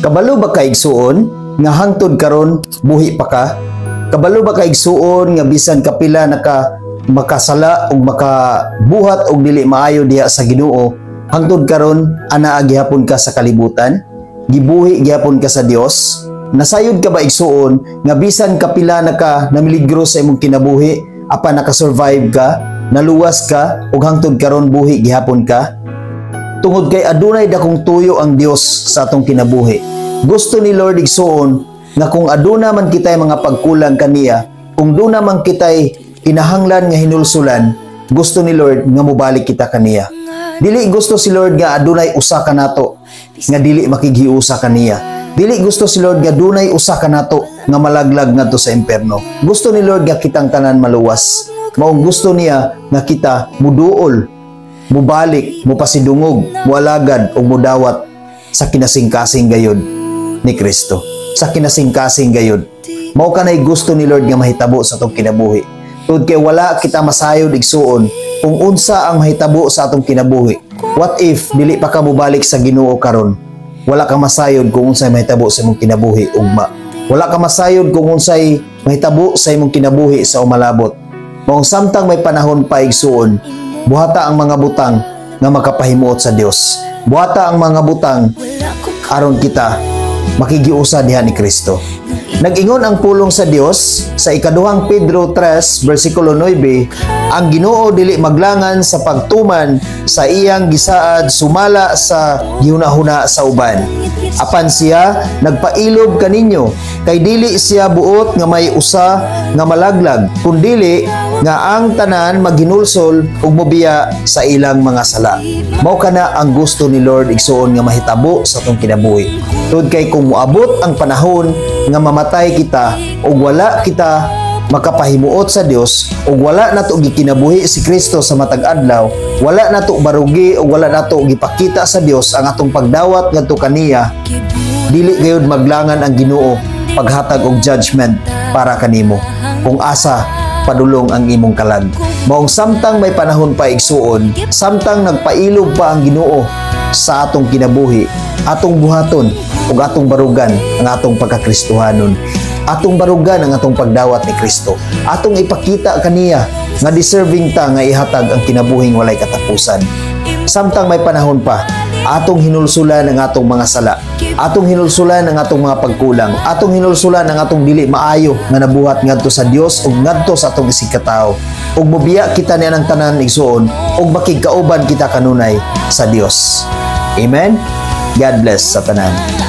Kabalo ba ka, igsuon, nga hangtod karon buhi pa ka? Kabalo ba ka, igsuon, nga bisan kapila naka makasala ug makabuhat og dili maayo diha sa Ginoo, hangtod karon anaa gihapon ka sa kalibutan? Gibuhi gihapon ka sa Dios? Nasayod ka ba, igsuon, nga bisan kapila naka namiligro sa imong kinabuhi, apan nakasurvive ka, naluwas ka ug hangtod karon buhi gihapon ka? Tungod kay adunay dakong tuyo ang Dios sa atong kinabuhi. Gusto ni Lord, igsuon, nga kung aduna man kitay mga pagkulang kaniya, kung duna man kitay kinahanglan nga hinulsulan, gusto ni Lord nga mobalik kita kaniya. Dili gusto si Lord nga adunay usa ka nato nga dili makighiusa kaniya. Dili gusto si Lord nga dunay usa ka nato nga malaglag ngadto sa impierno. Gusto ni Lord nga kitang tanan maluwas. Maong gusto niya nga kita muduol, mubalik, mupasidungog, mualagad ug mudawat sa kinasingkasing gayod ni Kristo. Sa kinasingkasing gayod. Mao kanay gusto ni Lord nga mahitabo sa atong kinabuhi. Tungod kay wala kita masayod, igsuon, kung unsa ang mahitabo sa atong kinabuhi. What if dili pa ka mobalik sa Ginoo karon? Wala ka masayod kung unsay mahitabo sa imong kinabuhi ugma. Wala ka masayod kung unsay mahitabo sa imong kinabuhi sa umalabot. Maong samtang may panahon pa, igsuon, buhata ang mga butang nga makapahimuot sa Dios. Buhata ang mga butang aron kita makighiusa diha ni Kristo. Nag-ingon ang pulong sa Dios sa Ikaduhang Pedro 3 versikulo 9, "Ang Ginoo dili maglangan sa pagtuman sa iyang gisaad sumala sa gihunahuna sa uban. Apan siya nagpailob kaninyo kay dili siya buot nga may usa nga malaglag, kundili nga ang tanan maghinulsol ug mobiya sa ilang mga sala." Mao kana ang gusto ni Lord, igsuon, nga mahitabo sa atong kinabuhi. Tungod kay kung moabot ang panahon nga mamatay kita ug wala kita makapahimuot sa Dios ug wala nato gikinabuhi si Kristo sa matag adlaw, wala nato barugi ug wala nato gipakita sa Dios ang atong pagdawat ngadto kaniya, dili gayud maglangan ang Ginoo paghatag og judgment para kanimo kung asa padulong ang imong kalag. Maong samtang may panahon pa, igsuon, samtang nagpailob pa ang Ginoo sa atong kinabuhi, atong buhaton ug atong barugan ang atong pagkakristohanon. Atong barugan ang atong pagdawat ni Kristo. Atong ipakita kaniya nga deserving ta nga ihatag ang kinabuhing walay katapusan. Samtang may panahon pa, atong hinulsulan ang atong mga sala. Atong hinulsulan ang atong mga pagkulang. Atong hinulsulan ang atong dili maayo nga nabuhat ngadto sa Dios ug ngadto sa atong isigkatawo. Ug mobiya kita niya ng tanan, igsuon, ug makigkauban kita kanunay sa Dios. Amen. God bless sa tanan.